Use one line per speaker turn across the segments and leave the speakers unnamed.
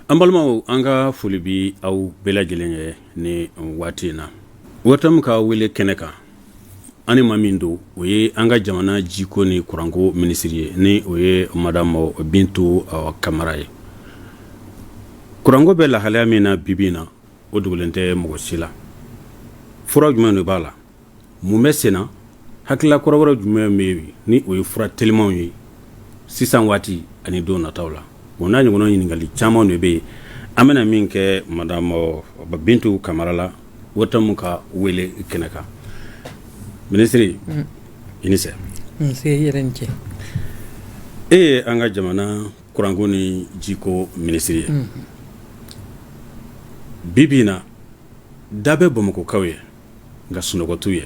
An balimaw, an ka foli bi aw bɛɛ lajɛlen ye ni waati in na. ORTM ka wele kɛnɛ kan, an ni maa min don, o ye an ka jamana jiko ni kuranko minisiri ye, ni o ye Madame Bintu Kamara ye. Kuranko bɛ lahalaya min na bibi in na, o dogolen tɛ mɔgɔ si la. Fura jumɛn de b'a la? Mun bɛ senna? Hakilila kura wɛrɛ jumɛn bɛ yen, ni o ye fura telimanw ye sisan waati ani don nataw la? O n'a ɲɔgɔnna ɲininkali caman de bɛ yen, an bɛna min kɛ Madame Bintu Kamara la ORTM ka wele kɛnɛ kan. Minisiri, i ni sɛ.
Nse, i yɛrɛ ni ce.
E ye an ka jamana kuranko ni jiko minisiri ye. Bi bi in na, da bɛ Bamakɔkaw ye, nka sunɔgɔ t'u ye.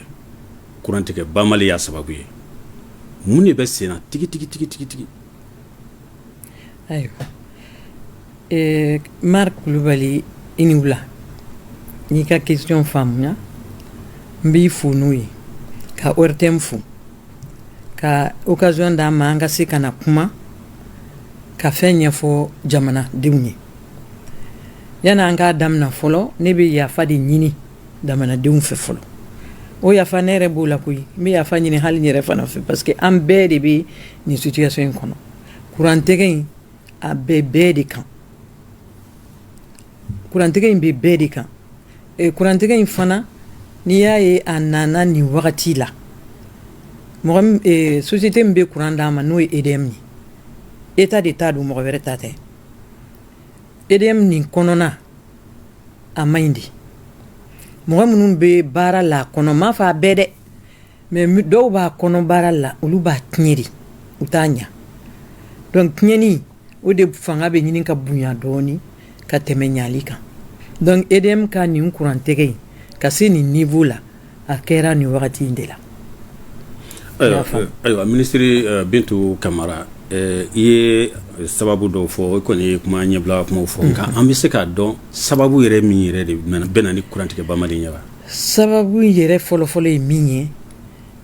Kurantigɛ banbali y'a sababu ye. Mun de bɛ senna tigi tigi tigi tigi tigi?
Ayiwa, Mari Kulubali, i ni wula. N'i ka question faamuya, n b'i fo n'o ye, ka ORTM fo ka occasion d'an ma an ka se ka na kuma ka fɛn ɲɛfɔ jamanadenw ye. Yani an k'a daminɛ fɔlɔ, ne bɛ yafa de ɲini jamanadenw fɛ fɔlɔ. O yafa, ne yɛrɛ b'o la koyi. N bɛ yafa ɲini hali n yɛrɛ fana fɛ, parce que an bɛɛ de bɛ nin situation in kɔnɔ. Kurantigɛ in, a bɛ bɛɛ de kan. Kurantigɛ in bɛ bɛɛ de kan. Kurantigɛ in fana, n'i y'a ye a nana nin wagati la, mɔgɔ société min bɛ kuran d'an ma, n'o ye EDM ye, État de ta don, mɔgɔ wɛrɛ ta tɛ. EDM nin kɔnɔna a man ɲi de. Mɔgɔ minnu bɛ baara la a kɔnɔ, m'a fɔ a bɛɛ dɛ, mais dɔw b'a kɔnɔ baara la, olu b'a tiɲɛ de, u t'a ɲa. Donc tiɲɛni o de fanga bɛ ɲini ka bonya dɔɔni ka tɛmɛ ɲali kan. Donc EDM ka nin kurantigɛ in ka se nin niveau la, a kɛra nin wagati in de la.
Ayiwa, minisiri Bintu Kamara, i ye sababu dɔw fɔ, o kɔni ye kuma ɲɛbila kumaw fɔ, nka an bɛ se k'a dɔn sababu yɛrɛ min yɛrɛ de bɛ na ni kurantigɛ banbali ye wa?
Sababu yɛrɛ fɔlɔfɔlɔ ye min ye,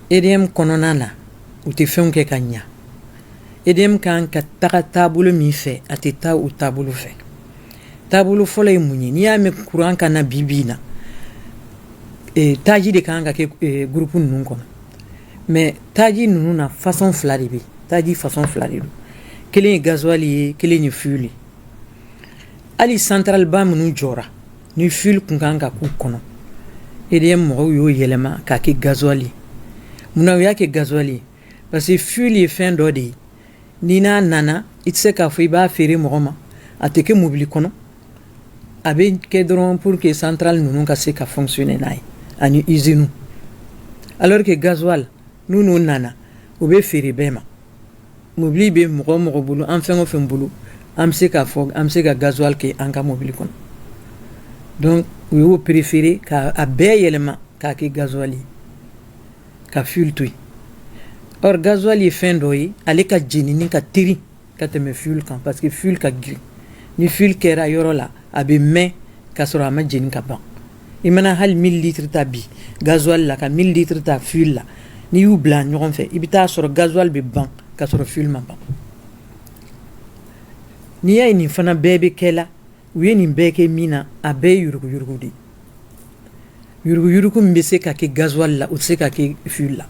EDM kɔnɔna na, u tɛ fɛnw kɛ ka ɲa. EDM kan ka taga taabolo min fɛ, a tɛ taa o taabolo fɛ. Taabolo fɔlɔ ye mun ye? N'i y'a mɛn kuran ka na bi bi in na, taji de kan ka kɛ groupe ninnu kɔnɔ. Mais taji ninnu na, façon fila de bɛ, taji façon fila de don. Kelen ye gasoil ye, kelen ye fuel ye. Hali centrale ba minnu jɔra, ni fuel kun kan ka k'u kɔnɔ, EDM mɔgɔw y'o yɛlɛma k'a kɛ gasoil ye. Munna u y'a kɛ gasoil ye? Parce que fuel ye fɛn dɔ de ye, ni n'a nana, i tɛ se k'a fɔ i b'a feere mɔgɔ ma. A tɛ kɛ mobili kɔnɔ, a bɛ kɛ dɔrɔn pour que centrale ninnu ka se ka fonctionner n'a ye ani usine. Alors que gasoil, n'u n'o nana, o bɛ feere bɛɛ ma. Mobili bɛ mɔgɔ o mɔgɔ bolo, an fɛn o fɛn bolo, an bɛ se k'a fɔ an bɛ se ka gasoil kɛ an ka mobili kɔnɔ. Donc u y'o préféré k'a bɛɛ yɛlɛma k'a kɛ gasoil ye, ka fuel to yen. Or gasoil ye fɛn dɔ ye, ale ka jenini ka teri ka tɛmɛ fuel kan, parce que fuel ka girin. Ni fuel kɛra yɔrɔ la, a bɛ mɛn ka sɔrɔ a ma jeni ka ban. I mana hali 1000 litres ta bi gasoil la, ka 1000 litres ta fuel la, n'i y'u bila ɲɔgɔn fɛ, i bɛ taa sɔrɔ gasoil bɛ ban ka sɔrɔ fuel ma ban. N'i y'a ye nin fana bɛɛ bɛ kɛ la, u ye nin bɛɛ kɛ min na, a bɛɛ ye yuruguyurugu de ye. Yuruguyurugu min bɛ se ka kɛ gasoil la, o tɛ se ka kɛ fuel la.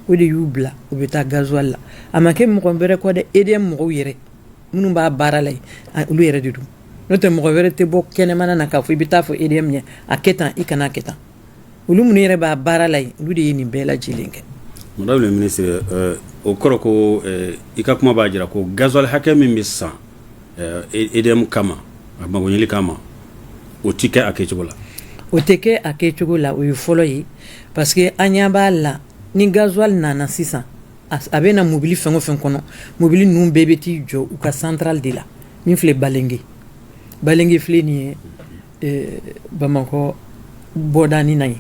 O de y'u bila u bɛ taa gasoil la. A ma kɛ mɔgɔ wɛrɛ kɔ dɛ, EDM mɔgɔw yɛrɛ minnu b'a baara la yen, olu yɛrɛ de don. N'o tɛ, mɔgɔ wɛrɛ tɛ bɔ kɛnɛmana na k'a fɔ i bɛ taa fɔ EDM ɲɛ a kɛ tan, i kana kɛ tan. Olu minnu yɛrɛ b'a baara la yen, olu de ye nin bɛɛ lajɛlen kɛ.
Madame le ministre, o kɔrɔ ko i ka kuma b'a jira ko gasoil hakɛ min bɛ san EDM kama, a magoɲɛli kama, o tɛ kɛ a kɛcogo la.
O tɛ kɛ a kɛcogo la, o ye fɔlɔ ye, parce que an ɲɛ b'a la, ni gasoil nana sisan, a bɛ na mobili fɛn o fɛn kɔnɔ, mobili ninnu bɛɛ bɛ t'i jɔ u ka centrale de la min filɛ Balengue. Balengue filɛ nin ye Bamakɔ bɔdani na ye.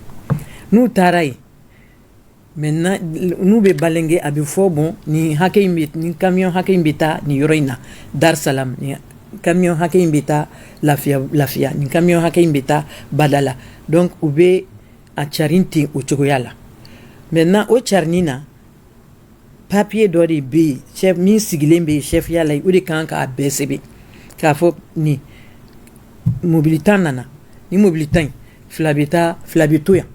N'u taara yen maintenant, n'u bɛ Balengue, a bɛ fɔ bon, nin hakɛ in bɛ, nin camion hakɛ in bɛ taa nin yɔrɔ in na Dar Salam, nin camion hakɛ in bɛ taa Lafiya Lafiya, nin camion hakɛ in bɛ taa Badala. Donc u bɛ a carin ten o cogoya la. Maintenant, o carinni na, papier dɔ de bɛ yen, chef min sigilen bɛ yen chef ya la, o de kan k'a bɛɛ sɛbɛn k'a fɔ nin mobili 10 nana, ni mobili 10 in, fila bɛ taa, fila bɛ to yan,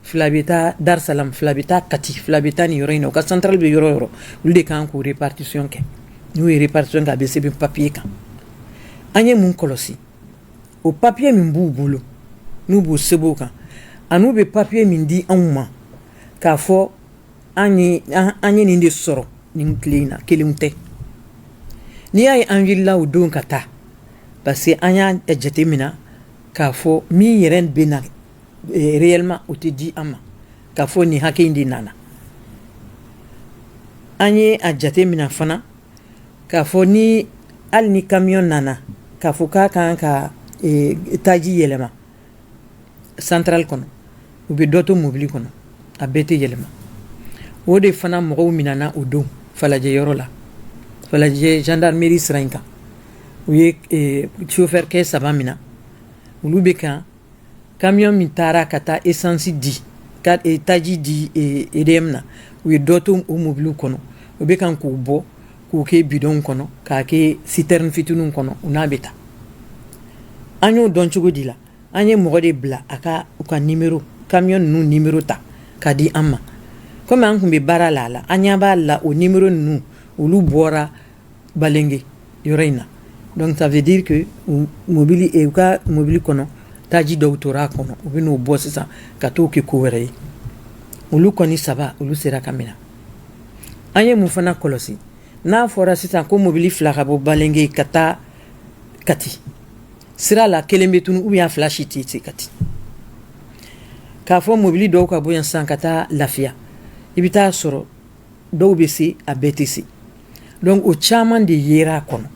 fila bɛ taa Dar Salam, fila bɛ taa Kati, fila bɛ taa nin yɔrɔ in na. U ka centrale bɛ yɔrɔ o yɔrɔ, olu de kan k'o répartition kɛ. N'u ye répartition kɛ, a bɛ sɛbɛn papier kan. An ye mun kɔlɔsi? O papier min b'u bolo, n'u b'o sɛbɛn o kan, an'u bɛ papier min di anw ma k'a fɔ an ye nin de sɔrɔ nin tile in na, kelenw tɛ. N'i y'a ye an wulila o don ka taa, parce que an y'a jate minɛ k'a fɔ min yɛrɛ bɛ na réellement, o tɛ di an ma k'a fɔ nin hakɛ in de nana. An ye a jate minɛ fana k'a fɔ ni hali ni camion nana k'a fɔ k'a kan ka taji yɛlɛma centrale kɔnɔ, u bɛ dɔ to mobili kɔnɔ, a bɛɛ tɛ yɛlɛma. O de fana mɔgɔw minɛna o don Falajɛ yɔrɔ la, Falajɛ gendarmerie sira in kan. U ye chauffeur kɛ saba minɛ. Olu bɛ kan camion min taara ka taa essence di ka taji di EDM na, u ye dɔ to o mobiliw kɔnɔ. U bɛ kan k'o bɔ k'o kɛ bidon kɔnɔ, k'a kɛ citerne fitininw kɔnɔ, u n'a bɛ taa. An y'o dɔn cogo di la? An ye mɔgɔ de bila a ka u ka numéro, camion ninnu numéro ta ka di an ma. Komi an tun bɛ baara la a la, an ɲɛ b'a la, o numéro ninnu, olu bɔra Balenge yɔrɔ in na. Donc ça veut dire que mobili, u ka mobili kɔnɔ, taji dɔw tora a kɔnɔ, u bɛ n'o bɔ sisan ka t'o kɛ ko wɛrɛ ye. Olu kɔni saba, olu sera ka minɛ. An ye mun fana kɔlɔsi? N'a fɔra sisan ko mobili fila ka bɔ Balenge ka taa Kati, sira la kelen bɛ tunu ou bien fila si tɛ se Kati. K'a fɔ mobili dɔw ka bɔ yan sisan ka taa Lafiya, i bɛ taa sɔrɔ dɔw bɛ se, a bɛɛ tɛ se. Donc o caman de yera a kɔnɔ.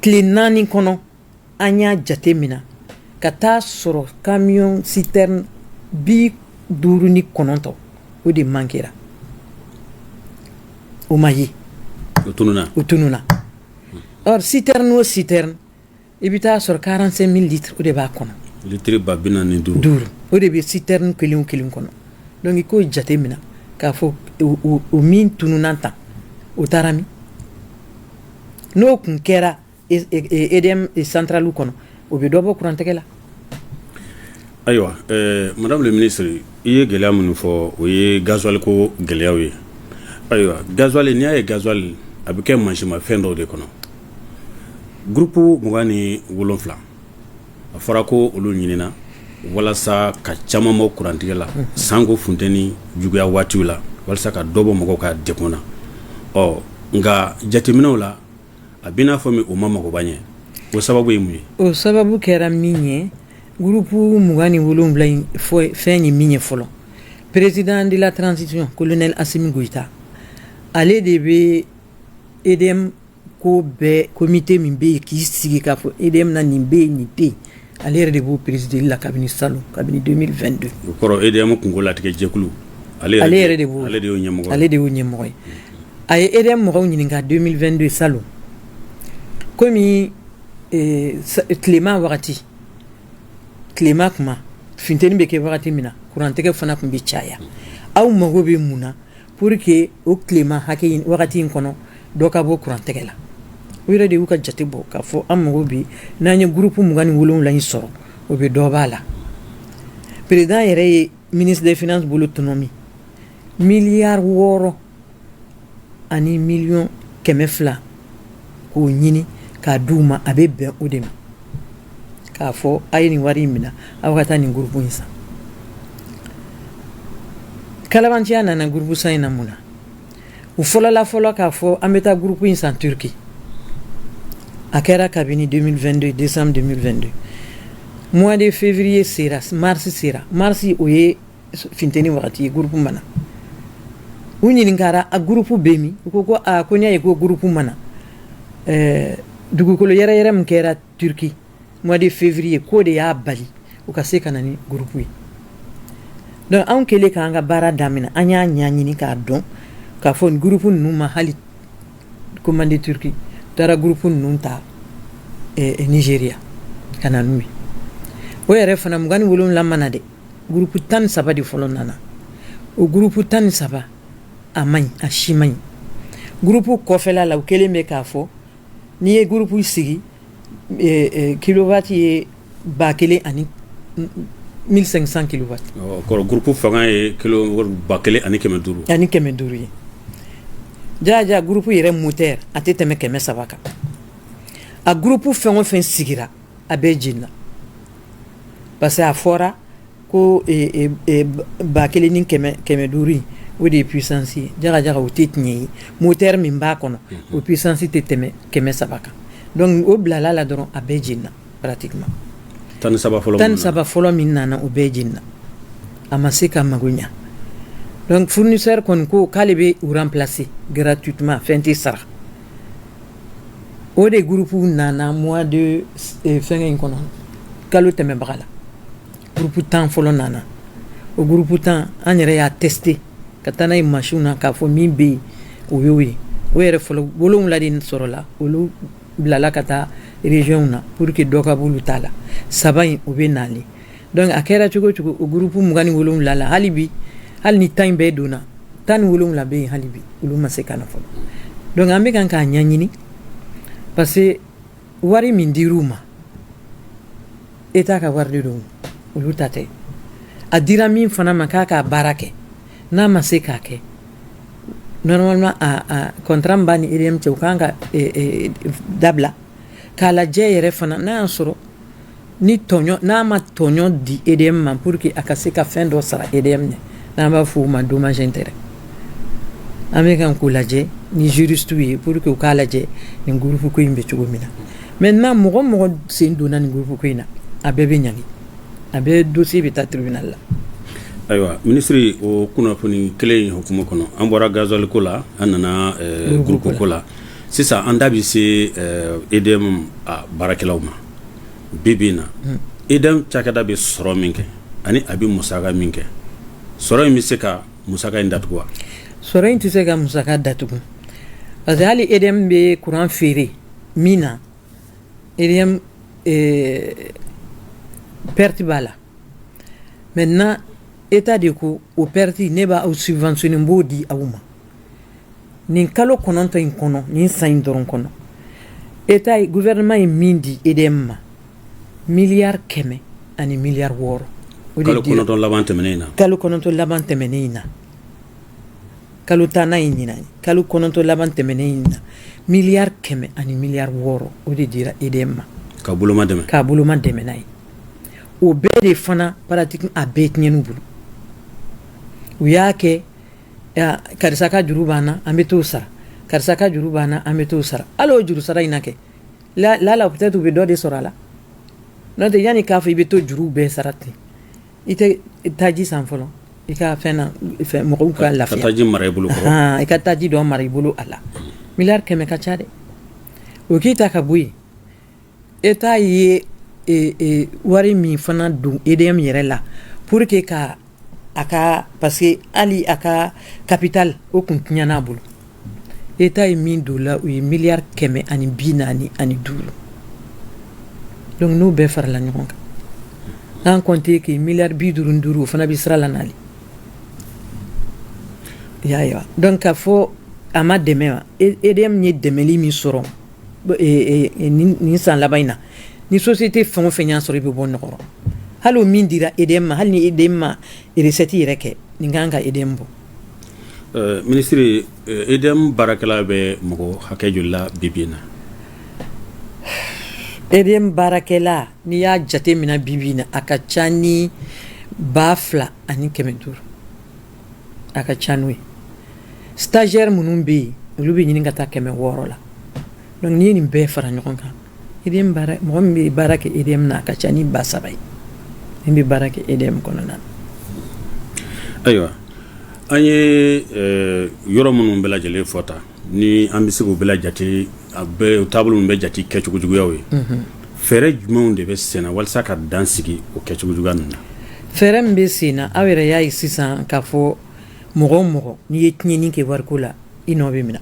Tile 4 kɔnɔ, an y'a jate minɛ ka taa sɔrɔ camion citerne 59, o de manquera, o ma ye.
O tununa.
O tununa. Or citerne o citerne, i bɛ taa sɔrɔ 45 000 litres, o de b'a kɔnɔ.
Litiri 45,000.
Duuru, o de bɛ citerne kelen o kelen kɔnɔ. Donc i k'o jate minɛ k'a fɔ o min tununa tan, o taara min? N'o kun kɛra EDM centrale kɔnɔ, o bɛ dɔ bɔ kurantigɛ la.
Ayiwa, madame le ministre, i ye gɛlɛya minnu fɔ, o ye gasoil ko gɛlɛyaw ye. Ayiwa, gasoil, n'i y'a ye gasoil, a bɛ kɛ mansimafɛn dɔw de kɔnɔ. Groupe 27, a fɔra ko olu ɲinina walasa ka caman bɔ kurantigɛ la sanko funteni juguya waatiw la, walasa ka dɔ bɔ mɔgɔw ka degun na. Ɔ nka jateminɛw la, a bɛ n'a fɔ min o ma magoba ɲɛ. O sababu ye mun ye?
O sababu kɛra min ye, groupe 27 in fɔ, fɛn ye min ye fɔlɔ, président de la transition, colonel Assimi Goïta, ale de bɛ EDM ko bɛɛ, comité min bɛ yen k'i sigi k'a fɔ EDM na nin bɛ yen, nin tɛ yen, ale yɛrɛ de b'o présider la kabini salon, kabini 2022.
O kɔrɔ, EDM kunko latigɛ jɛkulu.
Ale yɛrɛ de b'o.
Ale de y'o ɲɛmɔgɔ ye.
Ale de y'o ɲɛmɔgɔ ye. A ye EDM mɔgɔw ɲininka 2022 salon, komi tilema wagati, tilema kuma funteni bɛ kɛ wagati min na, kurantigɛ fana tun bɛ caya, aw mago bɛ mun na pour que o tilema hakɛ wagati in kɔnɔ, dɔ ka bɔ kurantigɛ la? O yɛrɛ de y'u ka jate bɔ k'a fɔ an mago bi n'an ye groupe 27 in sɔrɔ, o bɛ dɔ b'a la. Président yɛrɛ ye ministre des finances bolo tɔnɔ min, miliyari 6 ani miliyɔn 200, k'o ɲini k'a d'u ma, a bɛ bɛn o de ma k'a fɔ a ye nin wari in minɛ, aw ka taa nin groupe in san. Kalabanciya nana groupe san in na mun na? U fɔlɔla fɔlɔ k'a fɔ an bɛ taa groupe in san Turki. A kɛra kabini 2022, décembre 2022. Mois de février sera, mars sera, mars o ye funteni wagati ye, groupe mana. U ɲininkara a groupe bɛ min? U ko ko aa, ko n'i y'a ye ko groupe mana, dugukolo yɛrɛ yɛrɛ min kɛra Turki mois de février, k'o de y'a bali u ka se ka na ni groupe ye. Donc anw kɛlen k'an ka baara daminɛ, an y'a ɲɛɲini k'a dɔn k'a fɔ nin groupe ninnu ma hali commandé Turki, taara groupe ninnu ta Nigéria ka na n'u ye. O yɛrɛ fana 27 mana dɛ, groupe 13 de fɔlɔ nana. O groupe 13, a man ɲi, a si man ɲi. Groupe kɔfɛla la, u kɛlen bɛ k'a fɔ n'i ye groupe sigi Kilowatt ye 1000 ani 1500 kilowatts.
Kɔrɔ, groupe fanga ye kilo 1500.
Ani 500 ye. Jaja, groupe yɛrɛ moteur a tɛ tɛmɛ 300 kan. A groupe fɛn o fɛn sigira, a bɛɛ jenina, parce que a fɔra ko 1500 in, o de ye puissance ye. Jaga jaga, o tɛ tiɲɛ ye. Moteur min b'a kɔnɔ, o puissance tɛ tɛmɛ 300 kan. Donc o bilala la dɔrɔn, a bɛɛ jenina pratiquement.
13 fɔlɔ.
13 fɔlɔ min nana, o bɛɛ jenina, a ma se ka mago ɲa. Donc fournisseur kɔni ko k'ale bɛ u remplacer gratuitement, fɛn tɛ sara. O de groupe nana mois de fɛngɛ in kɔnɔ, kalo tɛmɛbaga la, groupe 10 fɔlɔ nana. O groupe 10, an yɛrɛ y'a testé ka taa n'a ye machine na k'a fɔ min bɛ yen, o y'o ye. O yɛrɛ fɔlɔ 7 de sɔrɔla, olu bilala ka taa région na pour que dɔ ka b'olu ta la. Saba in, o bɛ nalen. Donc a kɛra cogo o cogo, o groupe 27 la, hali bi, hali ni 10 in bɛɛ donna, 17 bɛ yen hali bi, olu ma se ka na fɔlɔ. Donc an bɛ kan k'a ɲɛɲini, parce que wari min dir'u ma, État ka wari de don, olu ta tɛ. A dira min fana ma k'a k'a baara kɛ, n'a ma se k'a kɛ normalement, a contrat min b'a ni EDM cɛ, u kan ka dabila k'a lajɛ yɛrɛ fana, n'a y'a sɔrɔ ni tɔɲɔ, n'a ma tɔɲɔ di EDM ma, pour que a ka se ka fɛn dɔ sara EDM ɲɛ, n'an b'a fɔ o ma dommage intérêt. An bɛ kan k'o lajɛ ni juriste ye pour que u k'a lajɛ nin groupe ko in bɛ cogo min na. Maintenant, mɔgɔ mɔgɔ sen donna nin groupe ko in na, a bɛɛ bɛ ɲangi, a bɛɛ dossier bɛ taa tribunal la.
Ayiwa minisiri, o kunnafoni kelen in hukumu kɔnɔ, an bɔra gasoil ko la, an nana groupe ko la. Sisan an da bɛ se EDM a baarakɛlaw ma. Bi bi in na, EDM cakɛda bɛ sɔrɔ min kɛ ani a bɛ musaka min kɛ, sɔrɔ in bɛ se ka musaka in datugu wa?
Sɔrɔ in tɛ se ka musaka datugu, parce que hali EDM bɛ courant feere min na, EDM perte b'a la. Maintenant, État de ko o perte, ne b'aw subventionner, n b'o di aw ma nin kalo 9 in kɔnɔ, nin san in dɔrɔn kɔnɔ. État, gouvernement ye min di EDM ma, miliyari 100 ani miliyari 6.
O de kalo 9 laban tɛmɛnen in na.
Kalo 9 laban tɛmɛnen in na, kalo 10nan ye ɲinan ye, kalo 9 laban tɛmɛnen in na, miliyari 100 ani miliyari 6, o de dira EDM ma.
Ka boloma dɛmɛ.
K'a boloma dɛmɛ n'a ye. O bɛɛ de fana, pratique, a bɛɛ tiɲɛn'u bolo. U y'a kɛ, karisa ka juru b'an na, an bɛ t'o sara, karisa ka juru b'an na, an bɛ t'o sara. Hali o juru sara in na kɛ la la, peut-être u bɛ dɔ de sɔrɔ a la. N'o tɛ, yanni k'a fɔ i bɛ to juru bɛɛ sara ten, i tɛ taji san fɔlɔ, i ka fɛn na, fɛn mɔgɔw ka lafiya.
Ka taji mara i bolo kɔrɔ.
I ka taji dɔ mara i bolo a la. Miliyari 100 ka ca dɛ. O k'i ta ka bɔ yen, État ye wari min fana don EDM yɛrɛ la pour que ka a ka, parce que hali a ka capital, o kun tiɲɛna a bolo, État ye min don la, o ye miliyari 145. Donc n'o bɛɛ farala ɲɔgɔn kan, n'an compter que miliyari 55, o fana bɛ sira la nali. I y'a ye wa? Donc k'a fɔ a ma dɛmɛ wa, EDM ye dɛmɛli min sɔrɔ nin san laban in na, ni société fɛn o fɛn y'a sɔrɔ, i bɛ bɔ nɔgɔ. Hali o min dira EDM ma, hali ni EDM ma recette yɛrɛ kɛ, nin kan ka EDM bɔ.
Minisiri, EDM baarakɛla bɛ mɔgɔ hakɛ joli la bi bi in na?
EDM baarakɛla, n'i y'a jate minɛ bi bi in na, a ka ca ni 2500, a ka ca n'o ye. Stagiaire minnu bɛ yen, olu bɛ ɲini ka taa 600 la. Donc n'i ye nin bɛɛ fara ɲɔgɔn kan, EDM baara, mɔgɔ min bɛ baara kɛ EDM na, a ka ca ni 3000 ye min bɛ baara kɛ EDM kɔnɔna na.
Ayiwa, an ye yɔrɔ minnu bɛɛ lajɛlen fɔ tan, ni an bɛ se k'u bɛɛ la jate, a bɛɛ taabolo min bɛ jate kɛcogo juguyaw ye, fɛɛrɛ jumɛnw de bɛ senna walasa ka dan sigi o kɛcogo juguya ninnu na?
Fɛɛrɛ min bɛ sen na, aw yɛrɛ y'a ye sisan k'a fɔ mɔgɔ o mɔgɔ n'i ye tiɲɛni kɛ wariko la, i nɔ bɛ minɛ.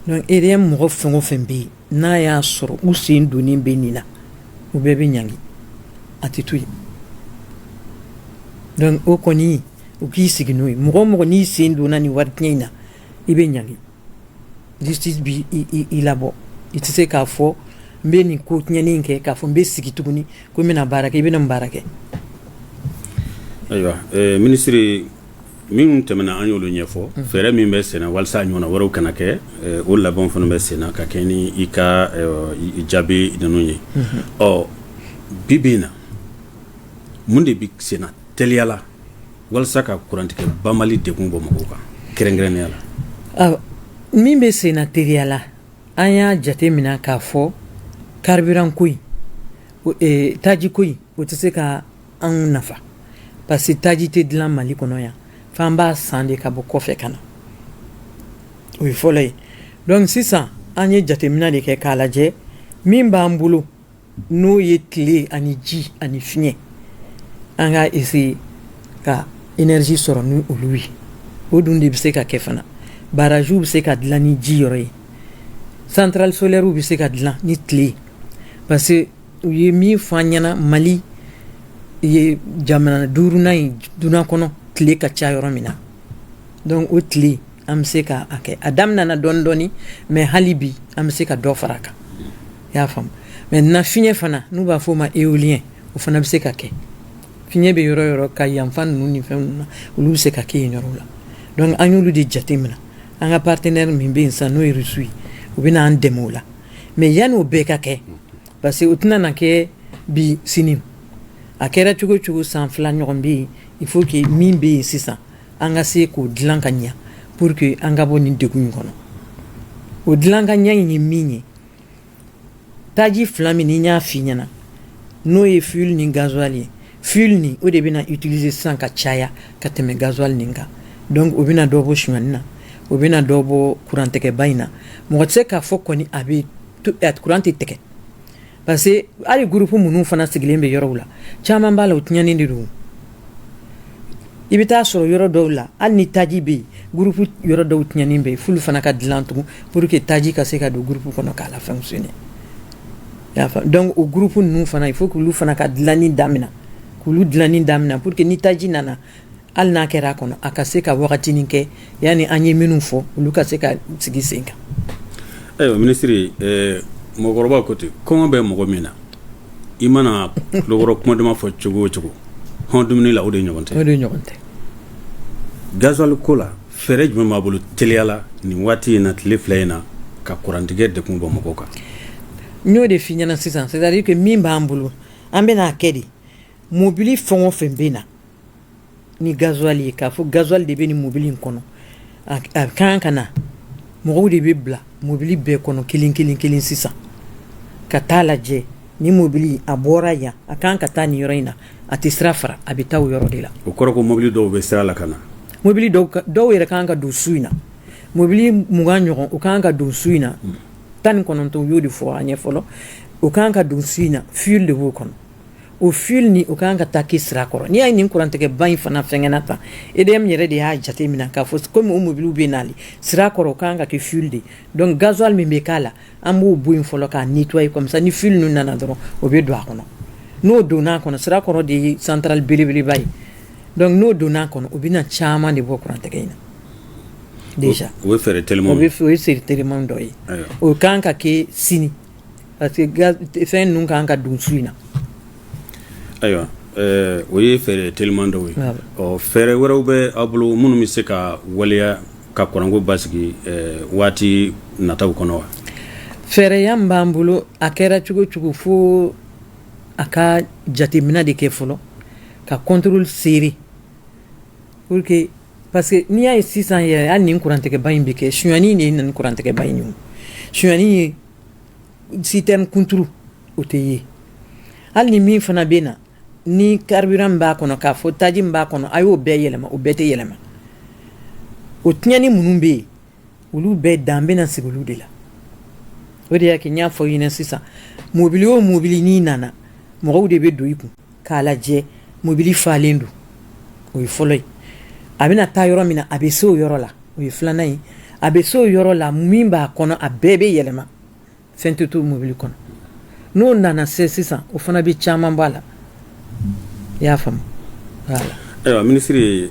Donc EDM mɔgɔ fɛn o fɛn bɛ yen, n'a y'a sɔrɔ u sen donnen bɛ nin na, u bɛɛ bɛ ɲangi, a tɛ to yen. Donc o kɔni, u k'i sigi n'o ye. Mɔgɔ o mɔgɔ n'i sen donna nin wari tiɲɛ in na, i bɛ ɲangi, justice bi i labɔ. I tɛ se k'a fɔ n bɛ nin ko tiɲɛni kɛ k'a fɔ n bɛ sigi tuguni ko n bɛna baara kɛ, i bɛna mun baara kɛ?
Ayiwa, minisiri, minnu tɛmɛna, an y'olu ɲɛfɔ. Fɛɛrɛ min bɛ senna walasa ɲɔgɔnna wɛrɛw kana kɛ, o labɛnw fana bɛ senna ka kɛ ni i ka jaabi ninnu ye. Ɔ, bi bi in na, mun de bɛ senna teliya la walasa ka kurantigɛ banbali degun bɔ mɔgɔw kan, kɛrɛnkɛrɛnnenya
la? Min bɛ senna teliya la, an y'a jate minɛ k'a fɔ carburant ko in, taji ko in, o tɛ se ka anw nafa, parce que taji tɛ dilan Mali kɔnɔ yan, f'an b'a san de ka bɔ kɔfɛ ka na. O ye fɔlɔ ye. Donc sisan an ye jateminɛ de kɛ k'a lajɛ min b'an bolo, n'o ye tile ani ji ani fiɲɛ, an ka essayer ka énergie sɔrɔ ni olu ye. O dun de bɛ se ka kɛ fana. Barrage bɛ se ka dilan ni ji yɔrɔ ye, centrale solaire bɛ se ka dilan ni tile, parce que u ye min fɔ an ɲɛna, Mali ye jamana duurunan ye dunan kɔnɔ tile ka ca yɔrɔ min na. Donc o tile, an bɛ se ka a kɛ. A daminɛna dɔɔni dɔɔni, mais hali bi an bɛ se ka dɔ fara a kan, i y'a faamu. Maintenant fiɲɛ fana, n'u b'a fɔ o ma éolien, o fana bɛ se ka kɛ. Fiɲɛ bɛ yɔrɔ yɔrɔ ka yanfan ninnu ni fɛn ninnu na, olu bɛ se ka kɛ yen yɔrɔw la. Donc an y'olu de jate minɛ. An ka partenaire min bɛ yen sisan, n'o ye Russe ye, u bɛ n'an dɛmɛ o la. Mais yanni o bɛɛ ka kɛ, parce que o tɛna na kɛ bi sini, a kɛra cogo cogo san 2 ɲɔgɔn bɛ yen, il faut que min bɛ yen sisan, an ka se k'o dilan ka ɲɛ pour que an ka bɔ nin degun in kɔnɔ. O dilan ka ɲɛ in ye min ye, taji fila min ni n y'a f'i ɲɛna, n'o ye fuel ni gasoil ye, fuel nin, o de bɛna utiliser sisan ka caya ka tɛmɛ gasoil nin kan. Donc o bɛna dɔ bɔ sonyani na, o bɛna dɔ bɔ kurantigɛba in na. Mɔgɔ tɛ se k'a fɔ kɔni a bɛ kuran tɛ tigɛ, parce que hali groupe minnu fana sigilen bɛ yɔrɔw la, caman b'a la, o tiɲɛnen de don. I bɛ taa sɔrɔ yɔrɔ dɔw la, hali ni taji bɛ yen, groupe yɔrɔ dɔw tiɲɛnen bɛ yen, f'olu fana ka dilan tugun pour que taji ka se ka don groupe kɔnɔ k'a la fonctionner, i y'a faamu. Donc o groupe ninnu fana, il faut k'olu fana ka dilanni daminɛ, k'olu dilanni daminɛ pour que ni taji nana, hali n'a kɛra a kɔnɔ, a ka se ka wagatinin kɛ yanni an ye minnu fɔ, olu ka se ka sigi sen kan.
Ayiwa minisiri, mɔgɔkɔrɔbaw ko ten, kɔngɔ bɛ mɔgɔ min na, i mana tulokɔrɔ kuma duman fɔ cogo o cogo, hɔn dumuni la, o de ɲɔgɔn tɛ.
O de ɲɔgɔn tɛ.
Gasoil ko la, fɛɛrɛ jumɛn b'a bolo teliya la nin waati in na, tile 2 in na, ka kurantigɛ degun bɔ mɔgɔw kan?
N y'o de f'i ɲɛna sisan, c'est à dire que min b'an bolo, an bɛna kɛ de, mobili fɛn o fɛn bɛ na ni gasoil ye, k'a fɔ gasoil de bɛ nin mobili in kɔnɔ, a kan ka na, mɔgɔw de bɛ bila mobili bɛɛ kɔnɔ kelen kelen kelen sisan ka taa lajɛ ni mobili a bɔra yan, a kan ka taa nin yɔrɔ in na, a tɛ sira fara, a bɛ taa o yɔrɔ de la.
O kɔrɔ ko mobili dɔw bɛ sira la ka na?
Mobili dɔw yɛrɛ kan ka don su in na, mobili 20 ɲɔgɔn, o kan ka don su in na, 19, u y'o de fɔ an ye fɔlɔ, o kan ka don su in na. Fuel de b'o kɔnɔ, o fuel ni o kan ka taa kɛ sira kɔrɔ. N'i y'a ye nin kurantigɛba in fana fɛngɛnna tan, EDM yɛrɛ de y'a jate minɛ k'a fɔ komi o mobiliw bɛ nali sira kɔrɔ, o kan ka kɛ fuel de. Donc gasoil min bɛ k'a la, an b'o bɔ yen fɔlɔ k'a nettoyer, comme ça ni fuel ninnu nana dɔrɔn, o bɛ don a kɔnɔ. N'o donna a kɔnɔ, sira kɔrɔ de ye centrale belebeleba ye, donc n'o donna a kɔnɔ, o bɛna caman de bɔ kurantigɛ in na déjà.
O ye fɛɛrɛ teliman.
O ye fɛɛrɛ teliman dɔ ye. O kan ka kɛ sini, parce que fɛn ninnu kan ka don su in na.
Ayiwa, o ye fɛɛrɛ teliman dɔw ye. Ɔ, fɛɛrɛ wɛrɛw bɛ aw bolo minnu bɛ se ka waleya ka kuranko basigi waati nataw kɔnɔ wa?
Fɛɛrɛya min b'an bolo, a kɛra cogo cogo, fo a ka jateminɛ de kɛ fɔlɔ ka contrôle serré pour que, parce que n'i y'a ye sisan yɛrɛ, hali nin kurantigɛba in bɛ kɛ, sonyani de ye na ni kurantigɛba in ye. O sonyani ye citerne kunturu, o tɛ ye. Hali ni min fana bɛ na ni carburant min b'a kɔnɔ, k'a fɔ taji min b'a kɔnɔ, a y'o bɛɛ yɛlɛma, o bɛɛ tɛ yɛlɛma. O tiɲɛni minnu bɛ yen, olu bɛɛ dan bɛna sigi olu de la. O de y'a kɛ n y'a fɔ ɲɛna sisan, mobili o mobili n'i nana, mɔgɔw de bɛ don i kun k'a lajɛ mobili falen don, o ye fɔlɔ ye. A bɛna taa yɔrɔ min na, a bɛ se o yɔrɔ la, o ye filanan ye. A bɛ se o yɔrɔ la, min b'a kɔnɔ, a bɛɛ bɛ yɛlɛma, fɛn tɛ to mobili kɔnɔ. N'o nana se sisan, o fana bɛ caman b'a la, i y'a faamu, voilà.
Ayiwa minisiri,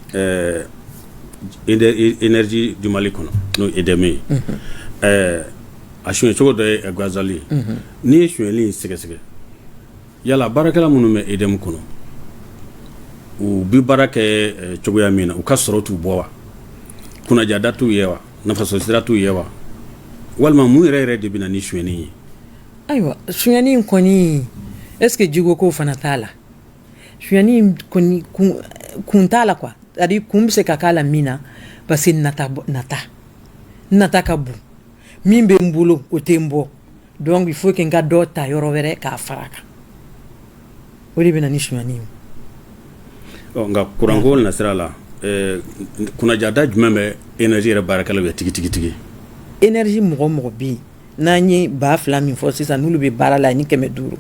énergie du Mali kɔnɔ, n'o ye EDM ye, A suɲɛ cogo dɔ ye gazuwali ye. N'i ye sonyali in sɛgɛsɛgɛ, yala baarakɛla minnu bɛ EDM kɔnɔ, u bɛ baara kɛ cogoya min na, u ka sɔrɔ t'u bɔ wa, kunnajada t'u ye wa, nafasɔrɔ t'u ye wa, walima mun yɛrɛ yɛrɛ de bɛ na ni sonyali ye?
Ayiwa, sonyali in kɔni, est ce que jiko ko fana t'a la? Sonyali kɔni kun t'a la quoi. C'est à dire kun bɛ se ka k'a la min na, parce que nata nata nata ka bon. Min bɛ n bolo, o tɛ n bɔ. Donc il faut que n ka dɔ ta yɔrɔ wɛrɛ k'a fara a kan. O de bɛ na ni sonyali ye.
Nka kuranko nasira la, kunnajada jumɛn bɛ énergie yɛrɛ baarakɛlaw ye tigitigi?
Énergie mɔgɔ mɔgɔ bɛ yen, n'an ye 2000 min fɔ sisan, n'olu bɛ baara la ni 500,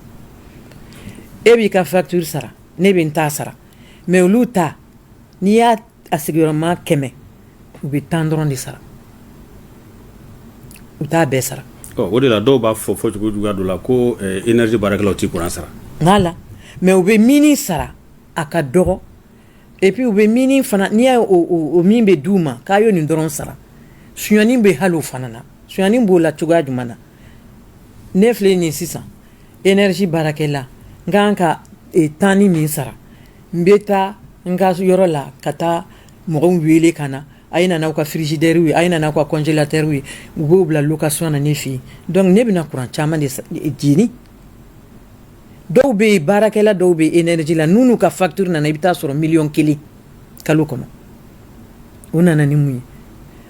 e b'i ka facture sara, ne bɛ n ta sara. Mais olu ta, n'i y'a a sigiyɔrɔma 100, u bɛ 10 dɔrɔn de sara, u t'a bɛɛ sara.
O de la dɔw b'a fɔ fɔcogo juguya dɔ la ko énergie baarakɛlaw tɛ kuran sara.
Voilà, mais u bɛ min sara, a ka dɔgɔ. Et puis u bɛ min fana, n'i y'a o min bɛ d'u ma k'a y'o nin dɔrɔn sara, sonyani bɛ hali o fana na. Sonyani b'o la cogoya jumɛn na? Ne filɛ nin sisan, énergie baarakɛla, n kan ka tanni min sara, n bɛ taa n ka yɔrɔ la ka taa mɔgɔw wele ka na, a ye na n'aw ka frigidaire ye, a ye na n'aw ka congélateur ye, u b'o bila location na ne fɛ yen. Donc ne bɛna kuran caman de jeni. Dɔw bɛ yen, baarakɛla dɔw bɛ énergie la, n'u ka facture nana, i bɛ taa sɔrɔ 1 million kalo kɔnɔ. O nana ni mun ye?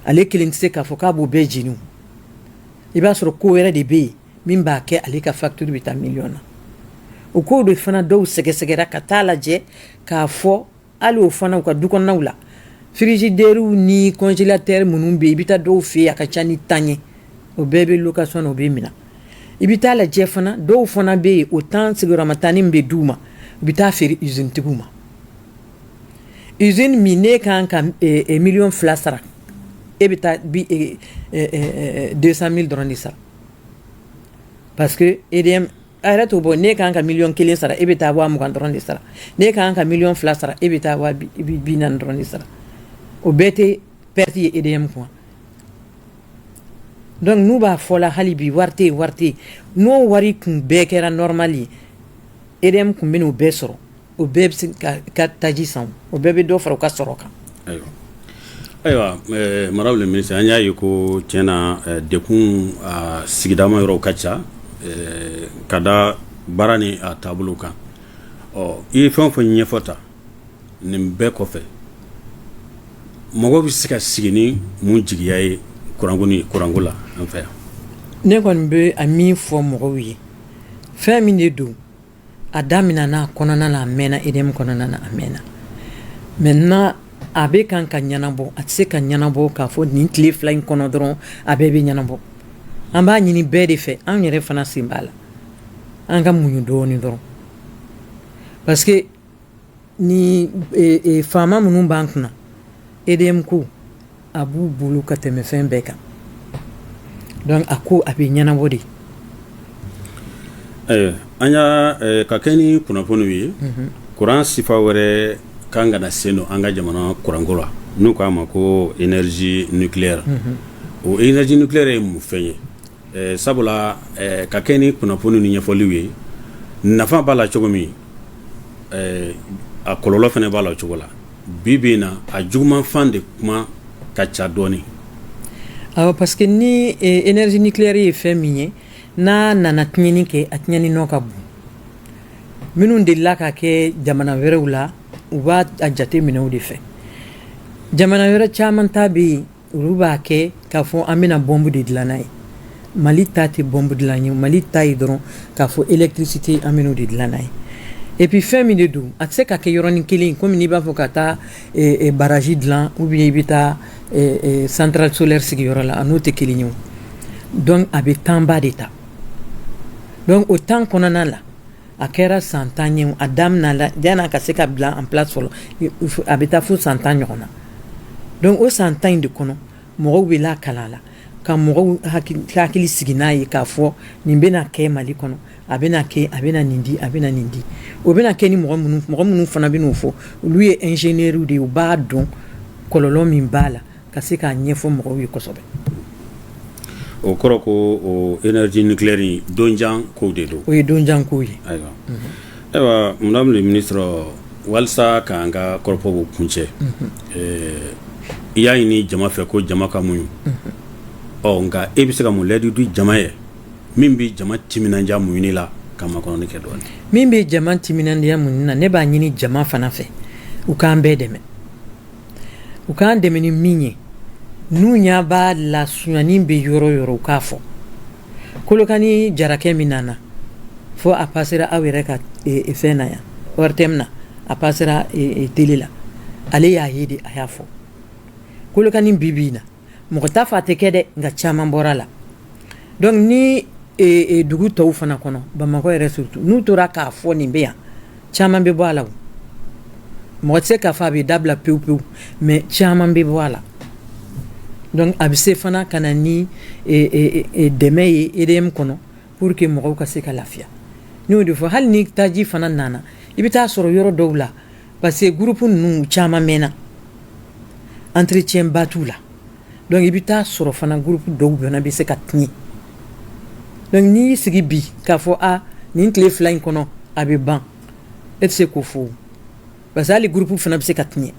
Ale kelen tɛ se k'a fɔ k'a b'o bɛɛ jeni. I b'a sɔrɔ ko wɛrɛ de bɛ yen min b'a kɛ ale ka facture bɛ taa miliyɔn na. O kow de fana, dɔw sɛgɛsɛgɛra ka taa lajɛ k'a fɔ hali o fana, u ka du kɔnɔnaw la, frigidaire ni congélateur minnu bɛ yen, i bɛ taa dɔw fɛ yen, a ka ca ni 10 ye, o bɛɛ bɛ location na, o bɛ minɛ. I bɛ taa lajɛ fana, dɔw fana bɛ yen, o tan sigiyɔrɔma tanni min bɛ d'u ma, u bɛ taa feere usine tigiw ma. Usine min ne kan ka 2 miliyɔn sara, e bɛ taa bi 200 000 dɔrɔn de sara, parce que EDM a yɛrɛ t'o bɔ. Ne kan ka 1 miliyɔn sara, e bɛ taa 20 000 dɔrɔn de sara. Ne kan ka 2 miliyɔn sara, e bɛ taa 40 000 dɔrɔn de sara. O bɛɛ tɛ perte ye EDM kun. Donc n'u b'a fɔ la hali bi wari tɛ yen, wari tɛ yen, n'o wari kun bɛɛ kɛra normal ye, EDM kun bɛ n'o bɛɛ sɔrɔ, o bɛɛ bɛ se ka taji san, o bɛɛ bɛ dɔ fara u ka sɔrɔ kan.
Ayiwa, madame le ministre, an y'a ye ko tiɲɛna dekun a sigidama yɔrɔw ka ca ka da baara ni a taabolo kan. Ɔ, i ye fɛn o fɛn ɲɛfɔ ta nin bɛɛ kɔfɛ, mɔgɔ bɛ se ka sigi ni mun jigiya ye kuranko ni kuranko la an fɛ yan?
Ne kɔni bɛ a min fɔ mɔgɔw ye, fɛn min de don, a daminɛna a kɔnɔna na, a mɛnna EDM kɔnɔna na, a mɛnna. Maintenant a bɛ kan ka ɲɛnabɔ. A tɛ se ka ɲɛnabɔ k'a fɔ nin tile 2 in kɔnɔ dɔrɔn a bɛɛ bɛ ɲɛnabɔ. An b'a ɲini bɛɛ de fɛ, an yɛrɛ fana sen b'a la, an ka muɲu dɔɔnin dɔrɔn, parce que ni faama minnu b'an kunna, EDM ko a b'u bolo ka tɛmɛ fɛn bɛɛ kan. Donc a ko a bɛ ɲɛnabɔ de.
An y'a ka kɛ ni kunnafoniw ye, kuran sifa wɛrɛ kan ka na sen don an ka jamana kuranko la, n'u k'a ma ko énergie nucléaire. O énergie nucléaire ye mun fɛn ye? Sabula ka kɛ ni kunnafoni ni ɲɛfɔliw ye, nafa b'a la cogo min, a kɔlɔlɔ fana b'a la o cogo la. Bi bi in na, a juguman fan de kuma ka ca dɔɔnin.
Awɔ, parce que ni énergie nucléaire ye fɛn min ye, n'a nana tiɲɛni kɛ, a tiɲɛni nɔ ka bon. Minnu delila ka kɛ jamana wɛrɛw la, u b'a a jate minɛ o de fɛ. Jamana wɛrɛ caman ta bɛ yen, olu b'a kɛ k'a fɔ an bɛna bombe de dilan n'a ye. Mali ta tɛ bombe dilan ye. Mali ta ye dɔrɔn k'a fɔ électricité, an bɛn'o de dilan n'a ye. Et puis fɛn min de don, a tɛ se ka kɛ yɔrɔnin kelen komi n'i b'a fɔ ka taa barrage dilan ou bien i bɛ taa centrale solaire sigi yɔrɔ la, a n'o tɛ kelen ye o. Donc a bɛ temps ba de ta. Donc o temps kɔnɔna la, a kɛra san 10 ye, a daminɛ la, yan'a ka se ka bila en place fɔlɔ, a bɛ taa fo san 10 ɲɔgɔn na. Donc o san 10 in de kɔnɔ, mɔgɔw bɛ lakalan a la, ka mɔgɔw hakili sigi n'a ye k'a fɔ nin bɛna kɛ Mali kɔnɔ, a bɛna kɛ, a bɛna nin di, a bɛna nin di. O bɛna kɛ ni mɔgɔ minnu, mɔgɔ minnu fana bɛn'o fɔ, olu ye ingénieurs de ye, u b'a dɔn kɔlɔlɔ min b'a la, ka se k'a ɲɛfɔ mɔgɔw ye kosɛbɛ.
O kɔrɔ ko o énergie nucléaire donjan ko de don.
O ye donjan ko ye.
Ayiwa, ayiwa, madame le ministre, walasa k'an ka kɔrɔfɔw kuncɛ, i y'a ɲini jama fɛ ko jama ka muɲu. Ɔ nka e bɛ se ka mun layidu di jama ye min bɛ jama timinandiya muɲuni la ka makɔnɔni kɛ dɔɔnin?
Min bɛ jama timinandiya muɲuni na, ne b'a ɲini jama fana fɛ, u k'an bɛɛ dɛmɛ. U k'an dɛmɛ ni min ye, n'u ɲɛ b'a la sonyani bɛ yɔrɔ yɔrɔ, u k'a fɔ. Kolokani jarakɛ min nana fo a pasera aw yɛrɛ ka fɛn na yan, ORTM na, a pasera télé la, ale y'a ye de, a y'a fɔ. Kolokani bi bi in na, mɔgɔ t'a fɔ a tɛ kɛ dɛ, nka caman bɔra la. Donc ni dugu tɔw fana kɔnɔ, Bamakɔ yɛrɛ surtout, n'u tora k'a fɔ nin bɛ yan, caman bɛ bɔ a la. Mɔgɔ tɛ se k'a fɔ a bɛ dabila pewu pewu, mais caman bɛ bɔ a la. Donc a bɛ se fana ka na ni dɛmɛ ye EDM kɔnɔ pour que mɔgɔw ka se ka lafiya. N y'o de fɔ, hali ni taji fana nana, i bɛ taa sɔrɔ yɔrɔ dɔw la, parce que groupe ninnu caman mɛnna, entretien ba t'u la. Donc i bɛ taa sɔrɔ fana groupe dɔw fana bɛ se ka tiɲɛ. Donc n'i y'i sigi bi k'a fɔ a nin tile 2 in kɔnɔ a bɛ ban, e tɛ se k'o fɔ, parce que hali groupe fana bɛ se ka tiɲɛ.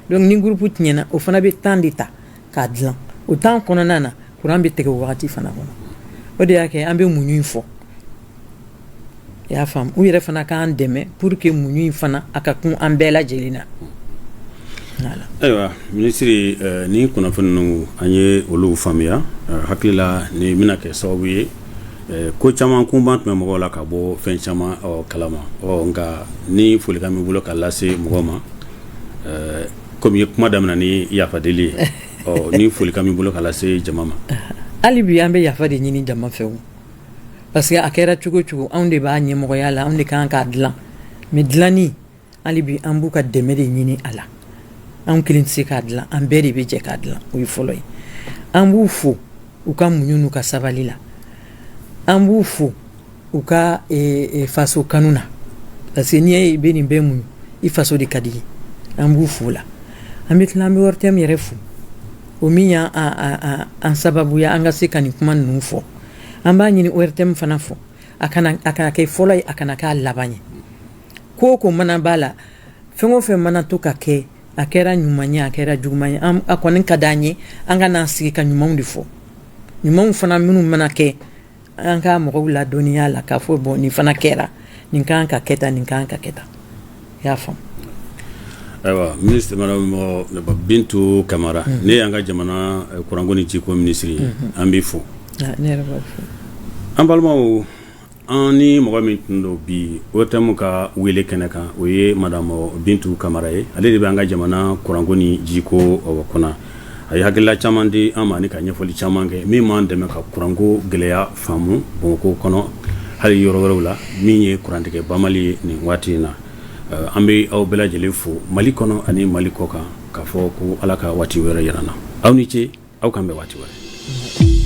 Donc ni groupe tiɲɛna, o fana bɛ temps de ta k'a dilan. O temps kɔnɔna na, courant bɛ tigɛ o wagati fana kɔnɔ. O de y'a kɛ an bɛ muɲu in fɔ, i y'a faamu? U yɛrɛ fana k'an dɛmɛ pour que muɲu in fana a ka kun an bɛɛ lajɛlen na.
Ayiwa minisiri, ni kunnafoni ninnu an ye olu faamuya, hakili la nin bɛna kɛ sababu ye ko caman kunba tun bɛ mɔgɔw la ka bɔ fɛn caman kalama. Ɔ nka ni folikan b'i bolo ka lase mɔgɔw ma, komi i ye kuma daminɛ ni yafadeli ye, ɔ ni folikan b'i bolo ka lase jama ma.
Hali bi an bɛ yafa de ɲini jama fɛ o, parce que a kɛra cogo cogo, anw de b'a ɲɛmɔgɔya la, anw de kan k'a dilan. Mais dilanni, hali bi an b'u ka dɛmɛ de ɲini a la. Anw kelen tɛ se k'a dilan, an bɛɛ de bɛ jɛ k'a dilan. O ye fɔlɔ ye. An b'u fo u ka muɲu n'u ka sabali la. An b'u fo u ka faso kanu na, parce que n'i ye i bɛ nin bɛɛ muɲu, i faso de ka di ye. An b'u fo la. An bɛ tila, an bɛ ORTM yɛrɛ fo, o min y'an an sababuya an ka se ka nin kuma ninnu fɔ. An b'a ɲini ORTM fana fɔ, a kana kɛ fɔlɔ ye, a kana k'a laban ye. Ko o ko mana b'a la, fɛn o fɛn mana to ka kɛ, a kɛra ɲuman ye, a kɛra juguman ye, a kɔni ka d'an ye an ka n'an sigi ka ɲumanw de fɔ. Ɲumanw fana minnu mana kɛ, an ka mɔgɔw ladɔnniya la k'a fɔ bon, nin fana kɛra, nin kan ka kɛ tan, nin kan ka kɛ tan, i y'a faamu?
Ayiwa ministre, madame Bintu Kamara, ne y'an ka jamana kuranko ni jiko minisiri ye, an b'i fo.
Ne yɛrɛ b'a fo.
An balimaw, an ni mɔgɔ min tun don bi ORTM ka wele kɛnɛ kan, o ye madame Bintu Kamara ye. Ale de bɛ an ka jamana kuranko ni jiko kunna. A ye hakilila caman di an ma ni ka ɲɛfɔli caman kɛ min b'an dɛmɛ ka kuranko gɛlɛya faamu Bamakɔ kɔnɔ, hali yɔrɔ wɛrɛw la, min ye kurantigɛ banbali ye nin waati in na. An bɛ aw bɛɛ lajɛlen fo Mali kɔnɔ ani Mali kɔ kan, k'a fɔ ko Ala ka waati wɛrɛ yira an na. Aw ni ce, aw k'an bɛn waati wɛrɛ.